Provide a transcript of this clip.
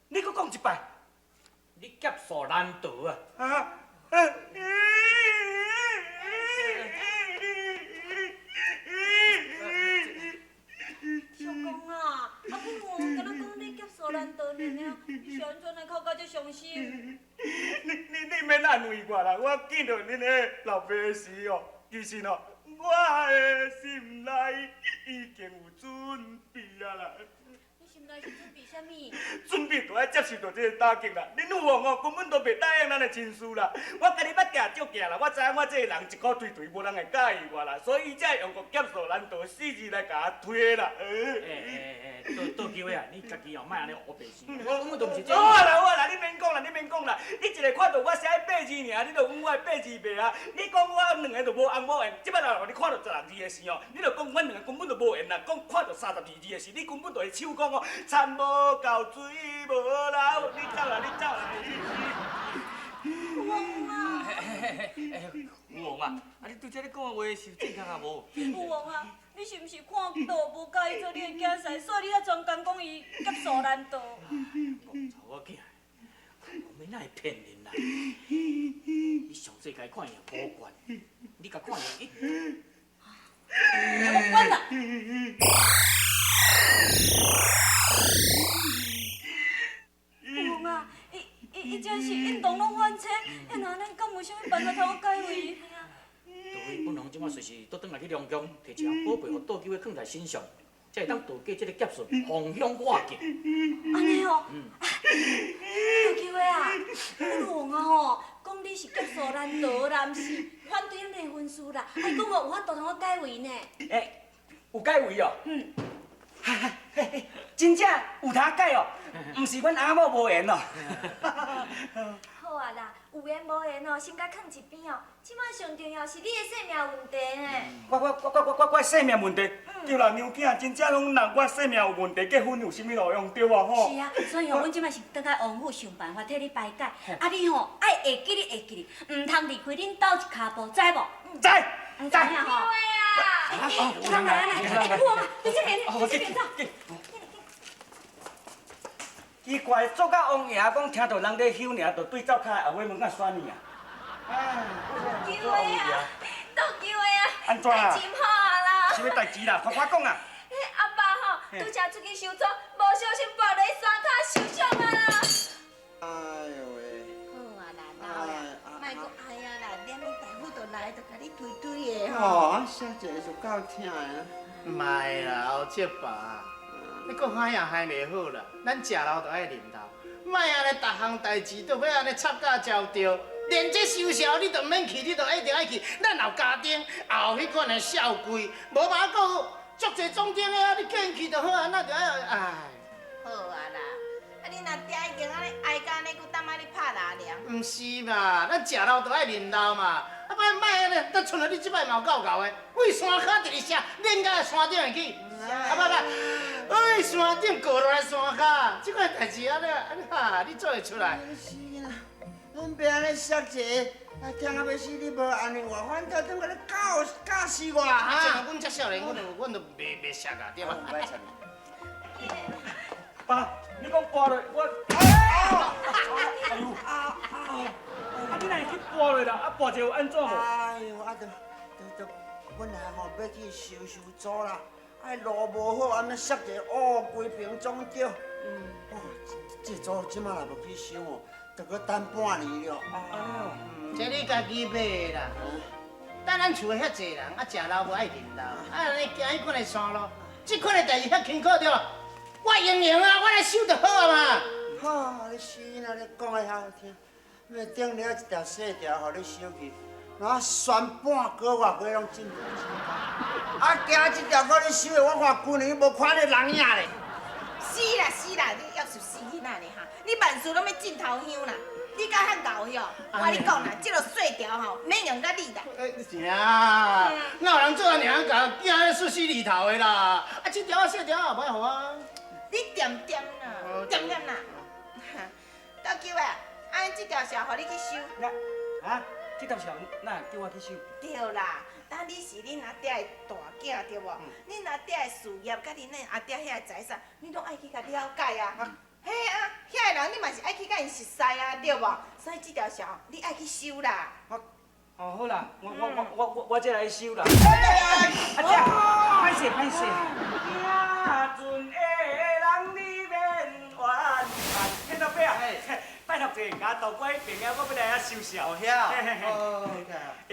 你閣講一擺。你劫數難逃啊！啊！相公啊，啊父王敢若講你劫數難逃爾爾，你是按怎來哭甲這傷心？你你你免安慰我啦，我見到恁个老爸時哦，其實哦，我的心內已經有準備啊啦。你心內是準備啥物？準備就愛接受著這個打擊啦。恁父王哦，根本都袂答應咱的親事啦。我共你捌行照鏡啦，我知影我這個人一箍槌槌，無人會佮意我啦，所以才會用個劫數難逃四字來共我推啦。欸欸欸，倒倒機會啊！你家己哦，莫按呢烏白想，根本就毋是這。好啊啦好啊啦，你免講啦，你免講啦。你一个看著我寫八字爾，你就問我的八字袂啊？你講我兩个就無翁無緣，這擺若予你看著16字的時哦，你就講阮兩个根本就無緣啦。講看著32字的時，你根本就會手講哦，田無夠水無流，你走啦，你走啦。父王啊！父王啊，啊你拄才咧講的話是正確啊無？父王啊，你是毋是看杜無佮意做你的囝婿，所以你才專工講伊劫數難逃？戇臭我囝，我們哪會騙人啦？你上世界看伊無懸，你共看伊。我管啦！父王啊，伊伊伊真是運動攏反切，啊那咱敢有啥物辦法通解圍伊？杜威本王這馬隨時倒轉來去龍宮，提一項寶貝予杜九囥佇身上，才會當躲過這个劫數風向化境。按呢哦，杜九啊，阮王啊吼，講你是劫數難逃啦，毋是反對咱的婚事啦，啊伊講哦有法度通解圍呢。欸，有解圍哦。嗯。真正有通解哦，毋是阮翁某無緣哦。好啊啦，有緣無緣哦，先共囥一邊哦。這擺上重要是你的性命問題呢。我我我我我我性命問題，對啦，娘囝，真正攏人我性命有問題，結婚有啥物路用對無吼？是啊，所以哦，阮這擺是轉來王府想辦法替你排解。啊，你吼愛會記得會記得，毋通離開恁兜一跤步，知無？知。知影吼。啊，有人來來來，父王啊，你這邊，你這邊走。奇怪，做甲王爺講聽著人咧休爾，就對灶跤後尾門甲選你啊！哎，救的啊，杜救的啊！按怎啊？代誌好啊啦！啥物代誌啦？快快講啊！彼阿爸吼，拄才出去收租，無小心跋落去山跤受傷啊啦！哎呦喂！好啊啦，老啦，莫閣哀啊啦，連大夫都來，就共你推推的吼。哦，寫一个就夠疼的。莫啦，後叔爸。你閣歹也害袂好啦，咱食老就愛認老，莫按呢逐項代誌都欲按呢插甲焦著，連這收潲你都毋免去，你都一定愛去。咱有家丁，也有彼款的少櫃，無嘛閣有足濟總經的啊，你叫𪜶去就好啊，那就愛唉。好啊啦，啊你若定已經按呢哀甲按呢，閣當愛咧拍拉涼。毋是嘛，咱食老就愛認老嘛，啊莫莫按呢，咱像你這擺嘛有夠𠢕的，為山跤直直摔，練到山頂會去。啊不不，哎，山頂過落來山跤，這款代誌按呢按哈，你做會出來？是啦，阮爸按呢摔一个，啊疼啊欲死，你無按呢我，反倒轉過來教教死我哈！阮遮少年，阮就袂袂摔啊，對吧？爸，你講跋落我，哎呦，啊你哪會去跋落啦？啊跋一下有按怎無？哎呦，啊就就就本來吼欲去收收租啦。哎，路無好，按呢摔一个，哦，規爿總著。哦，這租這馬若無去收哦，著閣等半年了。啊，這你家己買的啦。等咱厝的遐濟人，啊，食老無愛認老，啊，按呢行彼款的山路，這款的代誌遐輕巧對無？我用用啊，我來收就好啊嘛。哈，你死啦！你講的遐好聽，欲頂了一條細條，予你收去。我旋半個月過攏進步真高，啊，行這條路你收的，我看舊年無看你人影咧。是啦是啦，你抑是死囡仔咧哈！你萬事攏欲進頭香啦，你敢遐𠢕哟？我跟你講啦，這个細條吼，免用佮你啦。欸，是啊，哪有人做阿娘共囝咧出死裡頭的啦？啊，這條仔細條仔也無愛予啊。你恬恬啦，恬恬啦。大舅啊，按這條線予你去收。啊，這條線哪叫我去收？對啦，當你是恁阿爹的大囝對無？恁阿爹的事業佮恁阿爹遐個財產，你攏愛去共了解啊。嘿啊，遐个人你嘛是愛去共𪜶熟似啊，對無？所以這條線你愛去收啦。哦，好啦，我這來收啦。阿姐，歹勢歹勢。囝陣的人你免怨嘆。嘿，老伯啊，拜託者，共渡過彼邊啊，我欲來遐收數。哦，遐。哦，OK。欸，